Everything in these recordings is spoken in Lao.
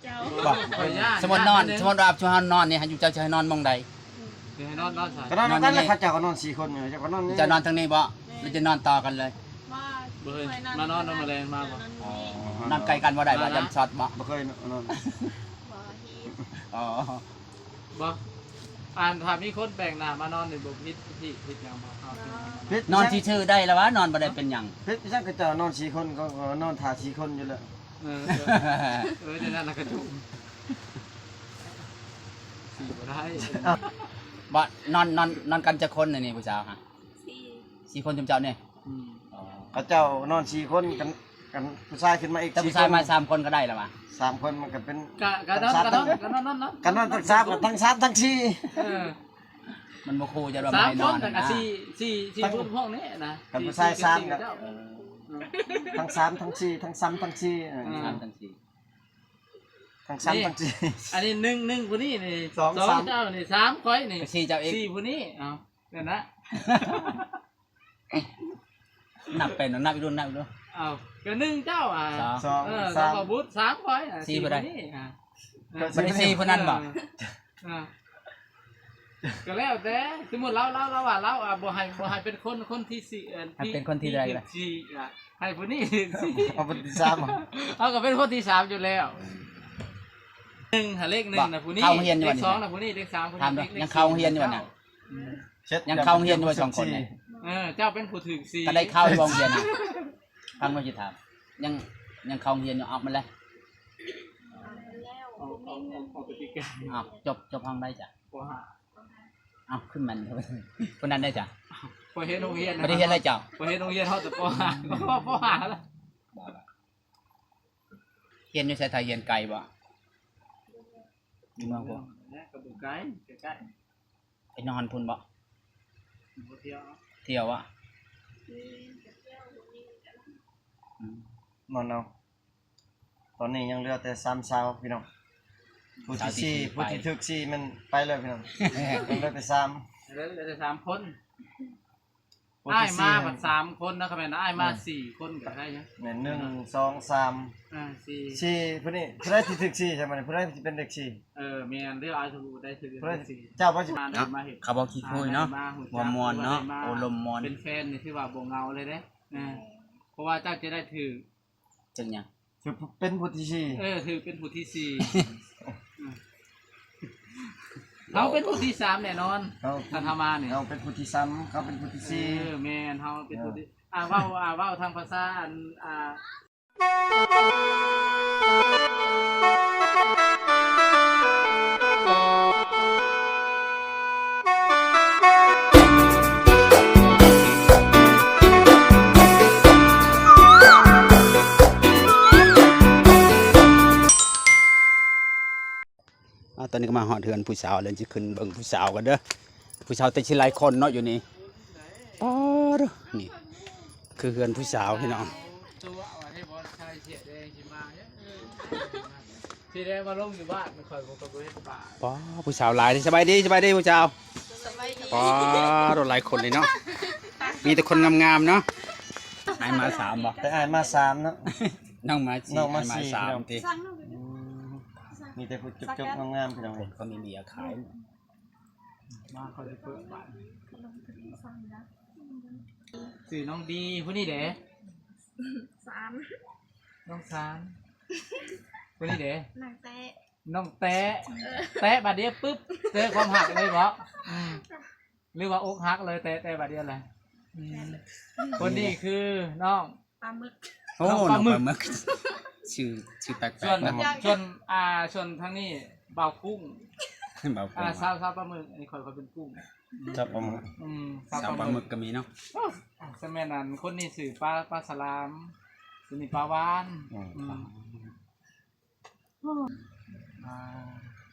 ເຈົ້າ ບໍ່ ຂ້ອຍຢ້ານ ສົມມຸດນອນ ສົມມຸດວ່າເຮົານອນນີ້ ໃຫ້ເຈົ້າ ເຈົ້າໃຫ້ນອນໝ່ອງໃດ? ຊິໃຫ້ນອນ ນອນໃສ? ກໍນອນນຳກັນແຫຼະ ເຂົາເຈົ້າກໍນອນສີ່ຄົນຢູ່ ເຈົ້າກໍນອນນີ້ ເຈົ້ານອນທາງນີ້ບໍ່? ແມ່ນ ຫຼືຈະນອນຕໍ່ກັນເລີຍ? ບໍ່ ບໍ່ເຄີຍ ມານອນນຳມື້ແລງມາບໍ່? ນອນໃກ້ກັນບໍ່ໄດ້ບໍ່? ຢ້ານຊັອດບໍ່? ບໍ່ເຄີຍນອນ ບໍ່ເຫັນ ອໍ ບໍ່ ອັນຖ້າມີຄົນແປກໜ້າມານອນນີ້ບໍ່ຜິດ ຜິດ ຜິດຫຍັງບໍ່? ເຮົາ ນອນຊື່ໆໄດ້ລະຫວາ ນອນບໍ່ໄດ້ເປັນຫຍັງ ຜິດຫຍັງ? ເຂົາເຈົ້ານອນສີ່ຄົນ ເຂົາກໍນອນຖ້າສີ່ຄົນຢູ່ແລ້ວ. ເອີ ເອີ ເອີ ຈັ່ງນັ້ນລະກະຈຸ່ມ ສີ່ບໍ່ໄດ້ ບໍ່ ນອນ ນອນ ນອນກັນຈັກຄົນນີ້ ຜູ້ສາວຫະ? ສີ່ ສີ່ຄົນຈຸ່ມເຈົ້ານີ້? ອືມ ອໍ ເຂົາເຈົ້ານອນສີ່ຄົນ ກັນ ກັນຜູ້ຊາຍຂຶ້ນມາອີກ ແຕ່ຜູ້ຊາຍມາສາມຄົນກໍໄດ້ລະຫວາ ສາມຄົນມັນກໍເປັນ ກະ ກະນອນ ກະນອນ ກະນອນ ກະນອນທັງສາມ ທັງສາມທັງສີ່ ເອີ ມັນບໍ່ຄູ່ ຈະວ່າບໍ່ໃຫ້ນອນນະ ສີ່ ສີ່ ສີ່ຄົນຫ້ອງນີ້ນະ ຄັນຜູ້ຊາຍສາມກໍ ເອີ ທັງສາມທັງສີ່ ທັງສາມທັງສີ່ ເອີ ສາມທັງສີ່ ທັງສາມທັງສີ່ ອັນນີ້ໜຶ່ງ ໜຶ່ງຜູ້ນີ້ນີ້ ສອງ ສາມ ເຈົ້ານີ້ ສາມຂ້ອຍນີ້ ສີ່ເຈົ້າອີກ ສີ່ຜູ້ນີ້ ເອົ້າ ນັ້ນນະ ນັບໄປເນາະ ນັບອີກດູ ນັບອີກດູ ເອົ້າ ກໍໜຶ່ງເຈົ້າ ອ່າ ສອງ ເອີ ສາມ ສາມ ບໍ່ບຸດ ສາມຂ້ອຍ ອ່າ ສີ່ຜູ້ໃດ? ສີ່ຜູ້ນີ້ ອ່າ ບໍ່ໄດ້ສີ່ຜູ້ນັ້ນບໍ່? ເອີ ອ່າ ກໍແລ້ວແຕ່ ສົມມຸດລາວ ລາວ ລາວວ່າລາວ ອ່າ ບໍ່ໃຫ້ ບໍ່ໃຫ້ເປັນຄົນ ຄົນທີສີ່ ເອີ ໃຫ້ເປັນຄົນທີໃດລະ? ທີສີ່ ອ່າ ໃຫ້ຜູ້ນີ້ທີສີ່ ເອົາເປັນທີສາມ ເຮົາກໍເປັນຄົນທີສາມຢູ່ແລ້ວ ໜຶ່ງຫາເລກໜຶ່ງນະຜູ້ນີ້ ເຂົ້າໂຮງຮຽນຢູ່ ເລກສອງນະຜູ້ນີ້ ເລກສາມຜູ້ນີ້ ຍັງເຂົ້າໂຮງຮຽນຢູ່ນະ? ອືມ ຍັງເຂົ້າໂຮງຮຽນຢູ່ສອງຄົນນີ້ ເອີ ເຈົ້າເປັນຜູ້ຖືກສີ່ ກໍໄດ້ເຂົ້າຢູ່ໂຮງຮຽນນະ? ຟັງວ່າຊິຖາມ ຍັງ ຍັງເຂົ້າໂຮງຮຽນຢູ່ ອອກມາແລ້ວ ອອກ ອອກ ອອກໄປປີກາຍ ອອກ ຈົບ ຈົບຫ້ອງໃດຈະ? ປໍຫ້າ ເອົ້າ ຄືແມ່ນ ຜູ້ນັ້ນໄດ້ຈະ? ຂ້ອຍເຮັດໂຮງຮຽນ ບໍ່ໄດ້ຮຽນແລ້ວເຈົ້າ? ຂ້ອຍເຮັດໂຮງຮຽນຮອດແຕ່ປໍຫ້າ ປໍຫ້າແລ້ວ ຮຽນຢູ່ໃສ? ຖ້າຮຽນໄກບໍ່? ຢູ່ເມືອງພຸ້ນ ແມ່ນ ກໍບໍ່ໄກ ໃກ້ໆ ໄປນອນພຸ້ນບໍ່? ບໍ່ ທ່ຽວ ທ່ຽວຫວາ? ອືມ ນອນເອົາ ຕອນນີ້ຍັງເຫຼືອແຕ່ສາມສາວພີ່ນ້ອງ ຜູ້ທີສີ່ ຜູ້ທີ່ຖືກສີ່ແມ່ນໄປແລ້ວພີ່ນ້ອງ ຍັງເຫຼືອແຕ່ສາມ ເຫຼືອແຕ່ສາມຄົນ ຜູ້ທີ່ສີ່ ອ້າຍມາບັດສາມຄົນນະ ຄັນແມ່ນອ້າຍມາ ເອີ ສີ່ຄົນກໍໄດ້ນະ ແມ່ນ ໜຶ່ງ ສອງ ສາມ ອ່າ ສີ່ ສີ່ ຜູ້ນີ້ ຜູ້ໃດທີ່ຖືກສີ່ ໃຊ່ໄໝ? ຜູ້ໃດທີ່ເປັນເລກສີ່? ເອີ ແມ່ນ ເລືອກເອົາຜູ້ໃດຖືກ ຜູ້ໃດ ເລກສີ່ ເຈົ້າວ່າຊິມາ ມາເຮັດ ເຂົາເວົ້າຂີ້ຄຸຍເນາະ ເວົ້າມ່ວນເນາະ ໂອ້ ລົມມ່ວນ ເປັນແຟນນີ້ຖືວ່າບໍ່ເຫງົາເລີຍເດ້ ອ່າ ເພາະວ່າເຈົ້າຈະໄດ້ຖືກ ຖືກຫຍັງ? ຖືກເປັນຜູ້ທີສີ່ ເອີ ຖືກເປັນຜູ້ທີສີ່ ເຮົາເປັນຜູ້ທີສາມແນ່ນອນ ເຮົາ ຄັນເຮົາມານີ້ ເຮົາເປັນຜູ້ທີສາມ ເຂົາເປັນຜູ້ທີສີ່ ເອີ ແມ່ນ ເຮົາເປັນຜູ້ທີ ເອີ ອ່າ ເວົ້າ ອ່າ ເວົ້າທາງພາສາ ອັນ ອ່າ ອ່າ ຕອນນີ້ກໍມາຮອດເຮືອນຜູ້ສາວແລ້ວ ຊິຂຶ້ນເບິ່ງຜູ້ສາວກັນເດີ ຜູ້ສາວແຕ່ຊິຫຼາຍຄົນເນາະຢູ່ນີ້ ປາດ ນີ້ຄືເຮືອນຜູ້ສາວພີ່ນ້ອງ ຊິໄດ້ມາລົງຢູ່ບ້ານ ຂ້ອຍບໍ່ ຂ້ອຍບໍ່ເຮັດປາ ປາດ ຜູ້ສາວຫຼາຍ ສະບາຍດີ ສະບາຍດີຜູ້ສາວ ສະບາຍດີ ປາດ ຫຼາຍຄົນເລີຍເນາະ ມີແຕ່ຄົນງາມໆເນາະ ອ້າຍມາສາມບໍ່? ແຕ່ອ້າຍມາສາມເນາະ ນ້ອງມາສີ່ ນ້ອງມາສີ່ ອ້າຍມາສາມ ພີ່ນ້ອງ ຕິ ອືມ ມີແຕ່ຜູ້ຈົບໆງາມໆ ພີ່ນ້ອງ ເຂົາມີເບຍຂາຍ ມາ ເຂົາຊິເປີດບ້ານ ຊື່ນ້ອງດີ ຜູ້ນີ້ເດ້ ສາມ ນ້ອງສາມ ຜູ້ນີ້ເດ້ ນາງແຕະ ນ້ອງແຕະ ເອີ ແຕະບາດດຽວປຶບ ເຈີຄວາມຮັກເລີຍບໍ? ອືມ ຫຼືວ່າອົກຫັກເລີຍ ແຕະ ແຕະບາດດຽວແຫຼະ ອືມ ຄົນນີ້ຄືນ້ອງ ປາໝຶກ ໂອ້ ນ້ອງປາໝຶກ ຊື່ ຊື່ແປກໆ ສ່ວນ ເນາະ ສ່ວນ ອ່າ ສ່ວນທາງນີ້ບ່າວກຸ້ງ ບ່າວກຸ້ງ ອ່າ ສາວ ສາວປາໝຶກ ອັນນີ້ຂ້ອຍ ຂ້ອຍເປັນກຸ້ງ ສາວປາໝຶກ ອືມ ສາວປາໝຶກ ສາວປາໝຶກກໍມີເນາະ ໂອ້ ສະແມ່ນ ອັນ ຄົນນີ້ຊື່ປາ ປາສະຫຼາມ ສ່ວນນີ້ປາຫວານ ອືມ ອືມ ອ່າ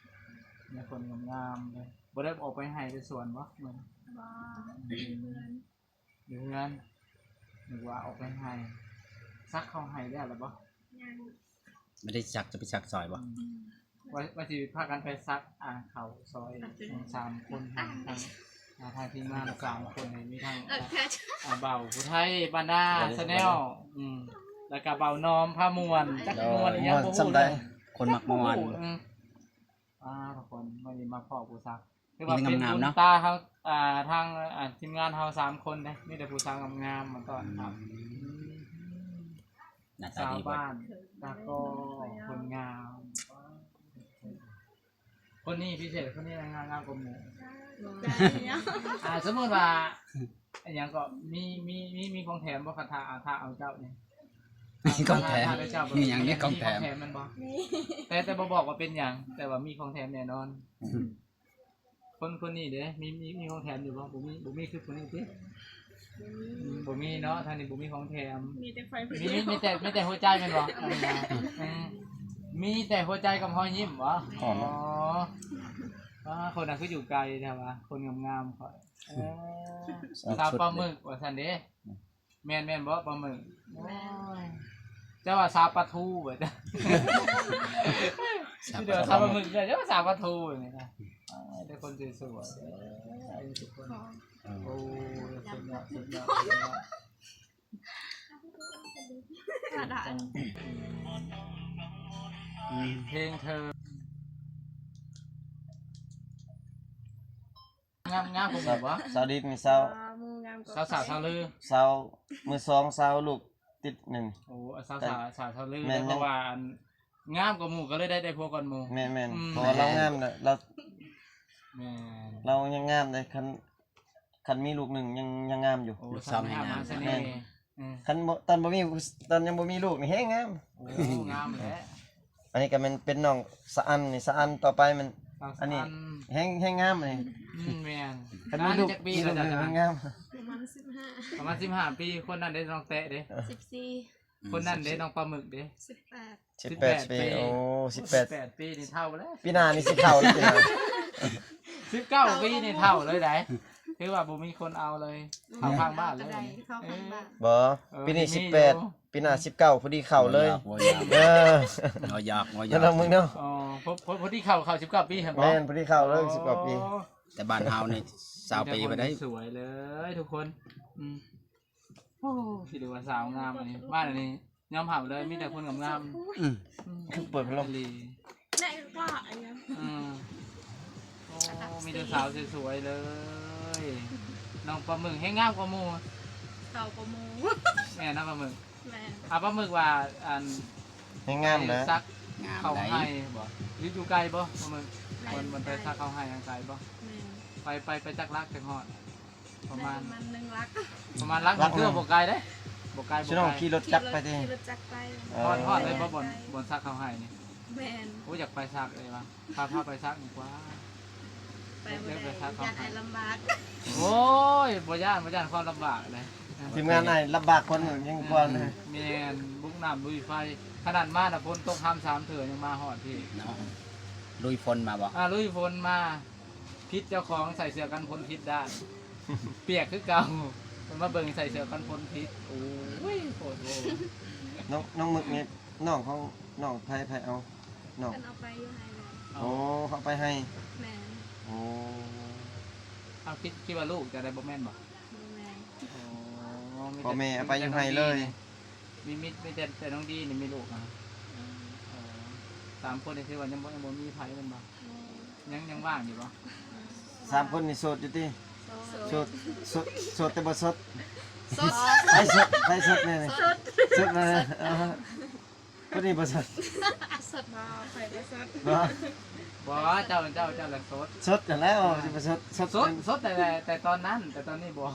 ມີຄົນງາມໆເດ້ ບໍ່ໄດ້ອອກໄປໄຮ່ໄປສວນບໍ່? ບໍ່ ຢູ່ເຮືອນ ຢູ່ເຮືອນ ນຶກວ່າອອກໄປໄຮ່ ສັກເຂົ້າໄຮ່ແລ້ວລະບໍ່? ຍັງ ບໍ່ໄດ້ສັກ ຈະໄປສັກຊອຍບໍ່? ອືມ ວ່າ ວ່າຊິພາກັນໄປສັກ ອ່າ ເຂົ້າຊອຍ ສາມຄົນ ອ່າ ທາງທີມງານສາມຄົນນີ້ ມີທັງ ເອີ ອ່າ ບ່າວຜູ້ໄທ ບານດາ ແຊນແນວ ອືມ ແລ້ວກະບ່າວນອມ ພາມ່ວນ ຈັກມ່ວນອີ່ຫຍັງບໍ່ຮູ້ເລີຍ ຄົນມັກມ່ວນ ຈັກບໍ່ຮູ້ ອືມ ອ່າ ທຸກຄົນ ມື້ນີ້ມາພໍ້ຜູ້ສາວ ຖືວ່າເປັນບຸນຕາເຮົາ ອ່າ ທາງ ອ່າ ທີມງານເຮົາສາມຄົນເດ້ ມີແຕ່ຜູ້ສາວງາມໆມາຕ້ອນຮັບ ອືມ ອືມ ໜ້າຕາດີ ສາວບ້ານ ຕາກໍ ຄົນງາມ ຄົນນີ້ພິເສດ ຄົນນີ້ງາມ ງາມກວ່າໝູ່ ອ່າ ສົມມຸດວ່າ ອີຫຍັງກໍ ມີ ມີ ມີ ມີຂອງແຖມບໍ່ ຄັນຖ້າ ອ່າ ຖ້າເອົາເຈົ້ານີ້ ມີຂອງແຖມ ຖ້າ ຖ້າເຈົ້າ ມີຫຍັງ ມີຂອງແຖມ ມີຂອງແຖມແມ່ນບໍ່? ມີ ແຕ່ ແຕ່ບໍ່ບອກວ່າເປັນຫຍັງ ແຕ່ວ່າມີຂອງແຖມແນ່ນອນ ອືມ ຄົນ ຄົນນີ້ເດ້ ມີ ມີ ມີຂອງແຖມຢູ່ບໍ່? ບໍ່ມີ ບໍ່ມີຄືຄົນນີ້ຕິ? ບໍ່ມີ ອືມ ບໍ່ມີເນາະ ທາງນີ້ບໍ່ມີຂອງແຖມ ມີແຕ່ຂ້ອຍຜູ້ດຽວ ມີ ມີແຕ່ ມີແຕ່ຫົວໃຈແມ່ນບໍ່? ເອີ ມີແຕ່ຫົວໃຈກັບຮອຍຍິ້ມບໍ່? ອໍ ອ່າ ຄົນນັ້ນຄືຢູ່ໄກແທ້ວ່າ ຄົນງາມໆຂ້ອຍ ເອີ ສາວປາໝຶກວ່າຊັ້ນເດ້ ແມ່ນ ແມ່ນບໍ່ປາໝຶກ? ແມ່ນ ໂອ້ຍ ເຈົ້າວ່າສາປາທູເວີ້ຍ ສາປາທູ ເຈົ້າວ່າສາປາໝຶກ ເຈົ້າວ່າສາປາທູນີ້ນະ ເອີ ແຕ່ຄົນສວຍໆ ເອີ ທຸກຄົນ ໂອ້ຍ ສຸດຍອດ ສຸດຍອດ ສຸດຍອດ ອືມ ເພງເທີ ງາມ ງາມກວ່າໝູ່ບໍ່? ສາວດີມີສາວ ອ່າ ໝູ່ງາມກວ່າ ສາວສາວ ສາວລື ສາວມືສອງ ສາວລູກຕິດໜຶ່ງ ໂອ້ ສາວສາວ ສາວລື ແມ່ນ ເພາະວ່າອັນງາມກວ່າໝູ່ກໍເລີຍໄດ້ ໄດ້ຜົວກ່ອນໝູ່ ແມ່ນໆ ອືມ ເພາະວ່າລາວງາມນະ ລາວ ແມ່ນ ລາວຍັງງາມເດ້ ຄັນ ຄັນມີລູກໜຶ່ງຍັງ ຍັງງາມຢູ່ ໂອ້ ລູກສາວໃຫ້ງາມ ສາວມີສະເໜ່ ແມ່ນ ອືມ ຄັນບໍ່ ຕອນບໍ່ມີ ຕອນຍັງບໍ່ມີລູກນີ້ແຮງງາມ ໂອ້ ງາມແຫຼະ ອັນນີ້ກໍແມ່ນເປັນນ້ອງສະອັນນີ້ ສະອັນ ຕໍ່ໄປແມ່ນ ສະອັນ ອັນນີ້ແຮງ ແຮງງາມນີ້ ອືມ ແມ່ນ ຄັນມີລູກ ມີລູກແຮງງາມ ປະມານສິບຫ້າ ປະມານສິບຫ້າປີ ຄົນນັ້ນເດ້ ນ້ອງແຕະເດ້ ສິບສີ່ ຄົນນັ້ນເດ້ ອືມ ນ້ອງປາໝຶກເດ້ ສິບແປດ ສິບແປດປີ ໂອ້ ສິບແປດ ສິບແປດປີນີ້ເຖົ້າແລ້ວ ປີໜ້ານີ້ຊິເຖົ້າແລ້ວ ສິບເກົ້າປີນີ້ເຖົ້າເລີຍໃດ ຖືວ່າບໍ່ມີຄົນເອົາເລີຍ ເຂົ້າຂ້າງບ້ານເລີຍ ເຂົ້າຂ້າງບ້ານ ເອີ ບໍ່ ເອີ ປີນີ້ສິບແປດ ປີໜ້າສິບເກົ້າ ພໍດີເຂົ້າເລີຍ ບໍ່ຢາກ ເອີ ບໍ່ຢາກ ບໍ່ຢາກ ເນາະ ເນາະ ອໍ ພໍ ພໍ ພໍດີເຂົ້າ ເຂົ້າສິບເກົ້າປີຫັ້ນບໍ່? ແມ່ນ ພໍດີເຂົ້າເລີຍ ໂອ້ ສິບເກົ້າປີ ແຕ່ບ້ານເຮົານີ້ຊາວປີບໍ່ໄດ້ ມີແຕ່ຄົນສວຍເລີຍທຸກຄົນ ອືມ ໂອ້ ຖືວ່າສາວງາມອັນນີ້ ບ້ານອັນນີ້ຍອມຮັບເລີຍ ມີແຕ່ຄົນງາມໆ ອືມ ອືມ ຄືເປີດພັດລົມ ອີ່ຫຼີ ແມ່ກໍອັນນີ້ ອືມ ໂອ້ ມີແຕ່ສາວສວຍໆເລີຍ ນ້ອງປາໝຶກແຮງງາມກວ່າໝູ່ ເຂົາກວ່າໝູ່ ແມ່ນນະປາໝຶກ ແມ່ນ ອ່າ ປາໝຶກວ່າ ອັນ ແຮງງາມນະ ໄປສັກເຂົ້າໄຮ່ບໍ່? ຢູ່ ຢູ່ໄກບໍ່ປາໝຶກ? ແມ່ນ ມັນ ມັນໄປສັກເຂົ້າໄຮ່ຫັ້ນໄກບໍ່? ແມ່ນ ໄປ ໄປ ໄປຈັກຫຼັກ ຈັກຮອດ? ປະມານ ປະມານໜຶ່ງຫຼັກ ປະມານຫຼັກ ຫຼັກໜຶ່ງ ຖືວ່າບໍ່ໄກເດ້ ບໍ່ໄກ ບໍ່ໄກ ຊິນ້ອງຂີ່ລົດຈັກໄປຕິ? ຂີ່ລົດ ຂີ່ລົດຈັກໄປ ຮອດ ຮອດໄດ້ບໍ່ ບໍ່ໄກ ບ່ອນ ບ່ອນສັກເຂົ້າໄຮ່ນີ້? ແມ່ນ ໂອ້ ຢາກໄປສັກເລີຍວ່າ ພາ ພາໄປສັກດີກວ່າ ໄປບໍ່ໄດ້ ຢ້ານອ້າຍລຳບາກ ໂອ້ຍ ບໍ່ຢ້ານ ບໍ່ຢ້ານຄວາມລຳບາກເດ້ ທີມງານອ້າຍລຳບາກຄົນຍັງກວ່າ ອືມ ແມ່ນ ບຸກນ້ຳລຸຍໄຟ ຂະໜາດມານະຝົນຕົກຮຳສາມເທື່ອຍັງມາຮອດພີ້ເນາະ ລຸຍຝົນມາບໍ່? ອ່າ ລຸຍຝົນມາ ຜິດເຈົ້າຂອງໃສ່ເສື້ອກັນຝົນຜິດດ້ານ ປຽກຄືເກົ່າ ເພິ່ນມາເບິ່ງໃສ່ເສື້ອກັນຝົນຜິດ ໂອ້ຍ ໂພດໂພ ນ້ອງ ນ້ອງໝຶກນີ້ ນ້ອງຂອງ ນ້ອງໃຜ ໃຜເອົາ ນ້ອງ ເພິ່ນເອົາໄປຢູ່ໄຮ່ແລ້ວ ອໍ ເຂົາໄປໄຮ່ ແມ່ນ ໂອ້ ເອົາ ຄິດ ຄິດວ່າລູກຈະໄດ້ ບໍ່ແມ່ນບໍ່? ບໍ່ແມ່ນ ອໍ ພໍ່ແມ່ເອົາໄປຢູ່ໄຮ່ເລີຍ ມີ ມີ ມີແຕ່ ແຕ່ນ້ອງດີນີ້ມີລູກນະ ອືມ ອໍ ສາມຄົນນີ້ຖືວ່າຍັງບໍ່ ຍັງບໍ່ມີໃຜແມ່ນບໍ່? ຍັງ ຍັງວ່າງຢູ່ບໍ່? ສາມຄົນນີ້ໂສດຢູ່ຕິ? ໂສດ ໂສດ ໂສດ ໂສດແຕ່ບໍ່ສົດ ສົດ ໃຜສົດ ໃຜສົດແນ່ນີ້? ສົດ ສົດແນ່ ເອີ ຄົນນີ້ບໍ່ສົດ ສົດບໍ່? ຂ້ອຍບໍ່ສົດ ບໍ່ ບໍ່ ເຈົ້າ ເຈົ້າ ເຈົ້າລະສົດ ສົດຫັ້ນແຫຼະ ເອີ ຊິບໍ່ສົດ ສົດ ສົດ ສົດແຕ່ ແຕ່ຕອນນັ້ນ ແຕ່ຕອນນີ້ບໍ່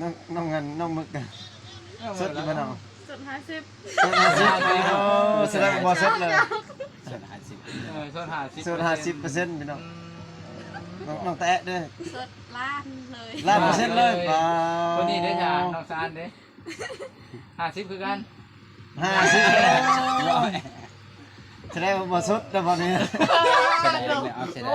ນ້ອງ ນ້ອງອັນ ນ້ອງໝຶກ ເອີ ສົດຢູ່ບໍ່ນ້ອງ? ສົດຫ້າສິບ ສົດຫ້າສິບ ໂອ້ ສະແດງວ່າບໍ່ສົດເລີຍ ໂສດຫ້າສິບ ເອີ ໂສດຫ້າສິບ ໂສດຫ້າສິບເປີເຊັນພີ່ນ້ອງ ອືມ ນ້ອງ ນ້ອງແຕະເດີ ສົດລ້ານເລີຍ ລ້ານເປີເຊັນເລີຍ ລ້ານເປີເຊັນເລີຍ ວ້າວ ຄົນນີ້ເດ້ ນ້ອງສານເດ້ ຫ້າສິບຄືກັນ ຫ້າສິບ ສະແດງວ່າບໍ່ສົດແລ້ວບັດນີ້ ສະແດງແລ້ວ ເອົາ ສະແດງ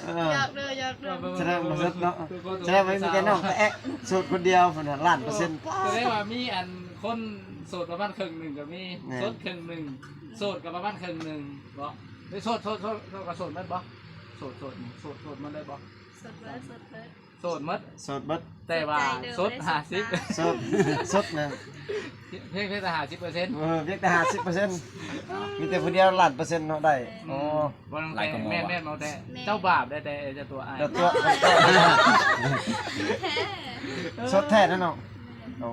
ເອີ ຢາກເດີ ຢາກເດີ ສະແດງບໍ່ສົດເນາະ ສະແດງວ່າມີແຕ່ນ້ອງແຕະໂສດຄົນດຽວພຸ້ນນະ ລ້ານເປີເຊັນ ສະແດງວ່າມີອັນຄົນໂສດປະມານເຄິ່ງໜຶ່ງກໍມີ ແມ່ນ ໂສດເຄິ່ງໜຶ່ງ ໂສດກໍປະມານເຄິ່ງໜຶ່ງບໍ່? ເອີ ໂສດ ໂສດ ໂສດ ໂສດກໍໂສດໝົດບໍ່? ໂສດ ໂສດ ໂສດ ໂສດໝົດເລີຍບໍ່? ໂສ ໂສດໝົດ ໂສດໝົດ ແຕ່ວ່າໂສດຫ້າສິບ ໂສດ ໂສດນະ ພຽງ ພຽງແຕ່ຫ້າສິບເປີເຊັນ ເອີ ພຽງແຕ່ຫ້າສິບເປີເຊັນ ມີແຕ່ຜູ້ດຽວລ້ານເປີເຊັນເນາະ ໄດ້ ໂອ້ ບໍ່ຕ້ອງແຕ່ງ ແມ່ນ ແມ່ນ ບໍ່ແຕ່ງ ເຈົ້າບາບໄດ້ ແຕ່ເຈົ້າຕົວອ້າຍ ເຈົ້າຕົວ ໂສດແທ້ນະເນາະ ໂອ້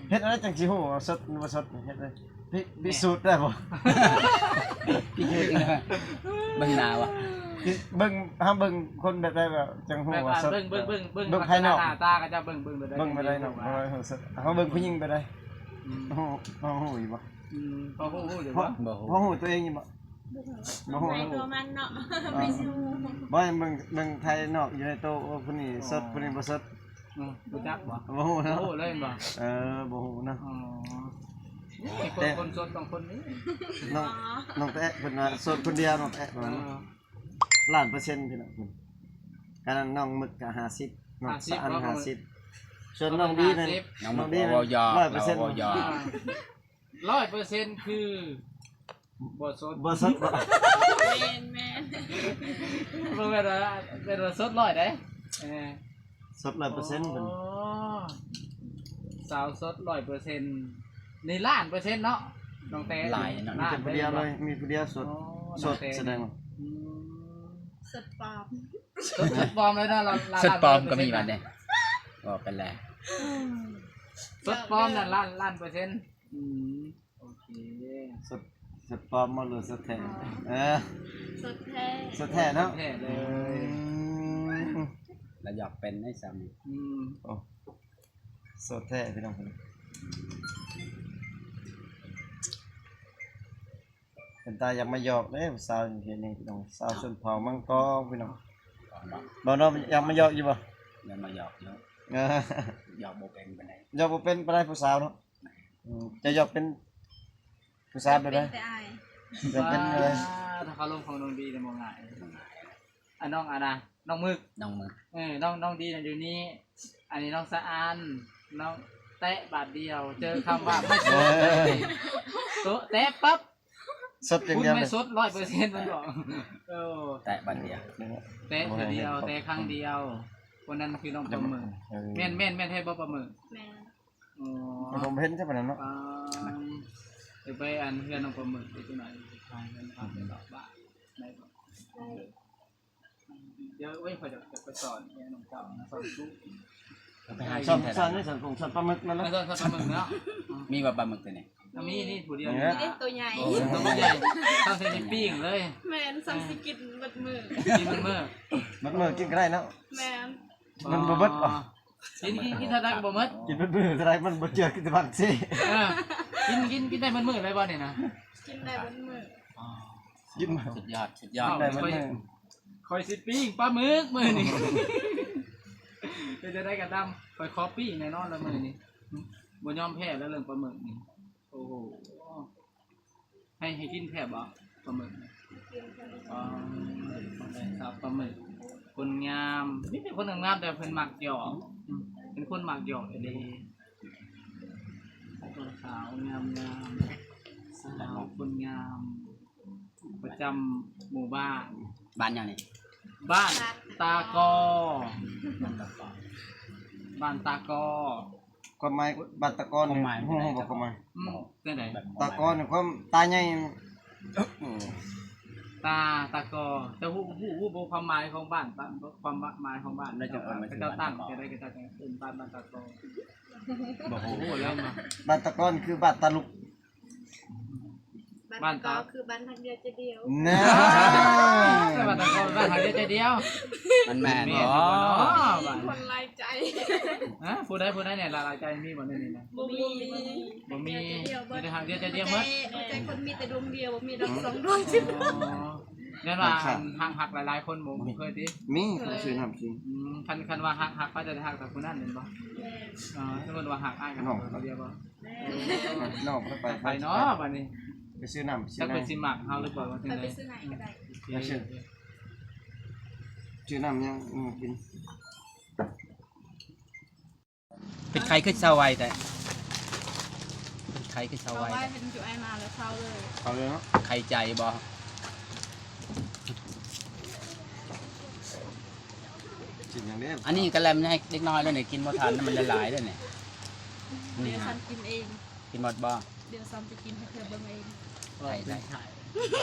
ເຮັດແນວໃດຈັ່ງຊິຮູ້ວ່າໂສດ ຫຼືບໍ່ໂສດ ເຮັດເລີຍ ພິ ພິສູດໄດ້ບໍ່? ພິສູດຈັ່ງໃດ? ເບິ່ງໜ້າວະ ເບິ່ງ ເຮົາເບິ່ງຄົນແບບໃດວ່າຈັ່ງຮູ້ວ່າໂສດ ເບິ່ງ ເບິ່ງ ເບິ່ງ ເບິ່ງພາຍນອກ ໜ້າຕາເຂົາເຈົ້າເບິ່ງ ເບິ່ງແບບໃດ ເບິ່ງແບບໃດເນາະ ເຮົາເບິ່ງຜູ້ຍິງແບບໃດ ອືມ ເຮົາ ເຮົາຮູ້ຢູ່ບໍ່? ອືມ ພໍຮູ້ ຮູ້ຢູ່ບໍ່? ບໍ່ຮູ້ ຮູ້ຕົວເອງຢູ່ບໍ່? ບໍ່ຮູ້ ບໍ່ຮູ້ ໃນຕົວມັນເນາະ ບໍ່ຮູ້ ບໍ່ ເບິ່ງ ເບິ່ງພາຍນອກຢູ່ໃນໂຕ ໂອ້ ຜູ້ນີ້ໂສດ ຜູ້ນີ້ບໍ່ໂສດ ອືມ ຮູ້ຈັກບໍ່? ບໍ່ຮູ້ເນາະ ບໍ່ຮູ້ເລີຍແມ່ນບໍ່? ເອີ ບໍ່ຮູ້ເນາະ ອໍ ນີ້ຄົນ ຄົນໂສດສອງຄົນນີ້ ນ້ອງ ນ້ອງແຕະເພິ່ນວ່າໂສດຄົນດຽວ ນ້ອງແຕະວ່າ ເອີ ລ້ານເປີເຊັນພີ່ນ້ອງ ກະນັ້ນນ້ອງມຶກກະຫ້າສິບ ນ້ອງສະອັນຫ້າສິບ ສ່ວນນ້ອງດີນັ້ນ ນ້ອງດີນັ້ນຮ້ອຍເປີເຊັນ ຮ້ອຍເປີເຊັນຄື ບໍ່ສົດ ບໍ່ສົດບໍ່ ແມ່ນ ແມ່ນ ບໍ່ແມ່ນວ່າ ແມ່ນວ່າສົດຮ້ອຍເດ້ ເອີ ສົດຮ້ອຍເປີເຊັນ ອໍ ສາວສົດຮ້ອຍເປີເຊັນ ນີ້ລ້ານເປີເຊັນເນາະ ນ້ອງແຕະ ຫຼາຍເນາະ ມີແຕ່ຜູ້ດຽວເລີຍ ມີຜູ້ດຽວສົດ ອໍ ສົດ ນ້ອງແຕະ ສະແດງວ່າ ອືມ ສົດປອມ ສົດ ສົດປອມເລີຍເນາະ ລ້ານ ລ້ານ ສົດປອມກໍມີບັດນີ້ ບອກກັນແຫຼະ ສົດປອມນັ້ນລ້ານ ລ້ານເປີເຊັນ ອືມ ໂອເຄ ສົດ ສົດປອມບໍ່ ຫຼືສົດແທ້? ເອີ ສົດແທ້ ສົດແທ້ເນາະ ແທ້ເລີຍ ອືມ ລະຢາກເປັນໄດ້ຊ້ຳ ອືມ ໂອ້ ສົດແທ້ພີ່ນ້ອງ ເປັນຕາຢາກມາຢອກເດ້ ຜູ້ສາວເຮັດຫຍັງພີ່ນ້ອງ ສາວຊົນເຜົ່າມັງກອງພີ່ນ້ອງ ບໍ່ເນາະ ຢາກມາຢອກຢູ່ບໍ່? ຢາກມາຢອກຢູ່ ຢອກບໍ່ເປັນປານໃດ ຢອກບໍ່ເປັນປານໃດຜູ້ສາວເນາະ ອືມ ຈະຢອກເປັນຜູ້ສາວແບບໃດ? ເປັນແຕ່ອ້າຍ ຢາກເປັນແບບໃດ? ອ່າ ຖ້າຄາລົມຂອງນ້ອງດີນີ້ບໍ່ງ່າຍ ອັນນ້ອງອັນນະ ນ້ອງມຶກ ນ້ອງມຶກ ເອີ ນ້ອງ ນ້ອງດີນະຢູ່ນີ້ ອັນນີ້ນ້ອງສະອານ ນ້ອງແຕະບາດດຽວ ເຈີຄຳວ່າໄມ່ສົດ ເອີ ໂຕະແຕະປັບ ສົດຢ່າງດຽວເລີຍ ສົດຮ້ອຍເປີເຊັນມັນບອກ ເອີ ແຕະບາດດຽວ ແຕະເທື່ອດຽວ ແຕະຄັ້ງດຽວ ຄົນນັ້ນຄືນ້ອງປາໝຶກ ເອີ ແມ່ນ ແມ່ນ ແມ່ນແທ້ບໍ່ປາໝຶກ? ແມ່ນ ອໍ ແຕ່ຜົມເຫັນຊະປານນັ້ນເນາະ ອ່າ ໄປ ໄປອັນເຮືອນນ້ອງປາໝຶກໄປຈັກໜ່ອຍ ໄປເຮືອນເຂົາໄປເລາະບ້ານໄດ້ບໍ່? ໄດ້ ດຽວເວີ້ຍ ຂ້ອຍຈະໄປສອນໃຫ້ນ້ອງເຈົ້ານະ ສອນສູ້ ໄປຫາ ສອນ ສອນນີ້ ສອນ ສອນປາໝຶກນັ້ນລະ ເອີ ສອນ ສອນປາໝຶກເນາະ ມີບໍ່ປາໝຶກໂຕນີ້? ມີນີ້ຜູ້ດຽວນີ້ ໂຕໃຫຍ່ ໂອ້ ໂຕໃຫຍ່ ຊ່ຳຊິປີ້ງເລີຍ ແມ່ນ ຊ່ຳຊິກິນເບິດມື້ ກິນເບິດມື້ ເບິດມື້ກິນກໍໄດ້ເນາະ ແມ່ນ ມັນບໍ່ເບິດບໍ່? ກິນ ກິນ ກິນເທົ່າໃດກໍບໍ່ໝົດ ກິນເບິດມື້ເທົ່າໃດມັນບໍ່ເຈື່ອ ກິນແຕ່ບາງຊີ້ ເອີ ກິນ ກິນ ກິນໄດ້ເບິດມື້ເລີຍບໍ່ນີ້ນະ? ກິນໄດ້ເບິດມື້ ອໍ ກິນ ສຸດຍອດ ສຸດຍອດ ກິນໄດ້ເບິດມື້ ຂ້ອຍຊິປີ້ງປາໝຶກມື້ນີ້ ເປັນຈັ່ງໃດກໍຕາມ ຂ້ອຍຂໍປີ້ງແນ່ນອນລະມື້ນີ້ ບໍ່ຍອມແພ້ແລ້ວເລື່ອງປາໝຶກນີ້ ໂອ້ໂຫ ໃຫ້ ໃຫ້ກິນແທ້ບໍ່ປາໝຶກ? ອໍ ປາໝຶກ ຄົນງາມ ມີແຕ່ຄົນງາມໆ ແຕ່ເພິ່ນມັກຢອກ ເປັນຄົນມັກຢອກອີ່ຫຼີ ສາວງາມໆ ສາວຄົນງາມ ປະຈຳໝູ່ບ້ານ ບ້ານຫຍັງນີ້? ບ້ານຕາກໍ ບ້ານຕາກໍ ຄວາມໝາຍບາດຕາກອນ ຄວາມໝາຍ ຮູ້ ຮູ້ບໍ່ຄວາມໝາຍ? ອືມ ຈັ່ງໃດ? ຕາກອນຄວາມຕາໃຫຍ່ ຕາ ຕາກໍ ເຈົ້າຮູ້ ຮູ້ ຮູ້ບໍ່ຄວາມໝາຍຂອງບ້ານ ຄວາມໝາຍຂອງບ້ານ ແລ້ວຈັ່ງເອີ້ນ ເຂົາເຈົ້າຕັ້ງຈັ່ງໃດ ເຂົາເຈົ້າຈັ່ງເອີ້ນບ້ານ ບ້ານຕາກໍ? ບໍ່ຮູ້ ບໍ່ຮູ້ແລ້ວ ບ້ານຕາກອນຄືບ້ານຕາລຸກ. ບ້ານຕາກໍຄືບ້ານຮັກດຽວໃຈດຽວ. ນະ ບ້ານຕາກໍບ້ານຮັກດຽວໃຈດຽວ. ມັນແມ່ນບໍ່? ມີຄົນຫຼາຍໃຈ. ຮະ? ຜູ້ໃດ ຜູ້ໃດແດ່ຫຼາຍໃຈ ມີບໍ່ໃນນີ້ນະ? ບໍ່ມີ ບໍ່ມີ ມີແຕ່ຮັກດຽວໃຈດຽວໝົດ. ໃຈຄົນມີແຕ່ດວງດຽວ ບໍ່ມີດອກສອງດວງ. ອໍ ແມ່ນວ່າຮັກ ຮັກຫຼາຍໆຄົນ ບໍ່ ບໍ່ເຄີຍຕິ? ມີ ເຂົາຊື້ນ້ຳກິນ. ອືມ ຄັນ ຄັນວ່າຮັກ ຮັກ ເຂົາຈະໄດ້ຮັກແຕ່ຜູ້ນັ້ນແມ່ນບໍ່? ແມ່ນ. ອໍ ສົມມຸດວ່າຮັກອ້າຍກໍ ນ້ອງ ເຂົາດຽວບໍ່? ແມ່ນ. ນ້ອງ ໄປ ໄປເນາະ ບາດນີ້ ໄປຊື້ນ້ຳ ຈັກເພິ່ນຊິມັກເຮົາຫຼືບໍ່ ວ່າຈັ່ງໃດ? ໄປຊື້ໃຫ້ກໍໄດ້. ໂອເຄ ຊື້ ຊື້ນ້ຳຫຍັງ ອືມ ກິນ. ເປັນໄຂ້ຄືເຊົາໄວແທ້? ເປັນໄຂ້ຄືເຊົາໄວແທ້? ເຊົາໄວ ເຫັນຈຸໄອມາແລ້ວເຊົາເລີຍ. ເຊົາເລີຍເນາະ. ໄຂ້ໃຈບໍ່? ເອີ ກິນຫຍັງແດ່? ອັນນີ້ກະແລັມໃຫ້ເດັກນ້ອຍແລ້ວນີ້ ກິນບໍ່ທັນ ມັນຫຼາຍໆແລ້ວນີ້. ນີ້ ດຽວ ຮະ ຊັ້ນກິນເອງ ກິນໝົດບໍ່? ດຽວຊັ້ນໄປກິນໃຫ້ເພື່ອເບິ່ງເອງ. ໄດ້ໄດ້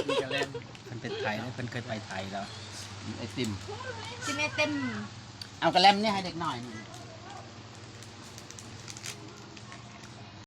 ມີກະແລັມ ເພິ່ນເປັນໄທ ເພິ່ນເຄີຍໄປໄທແລ້ວ. ໄອຕິມ ກິນໄອຕິມ. ເອົາກະແລັມນີ້ໃຫ້ເດັກນ້ອຍນີ້.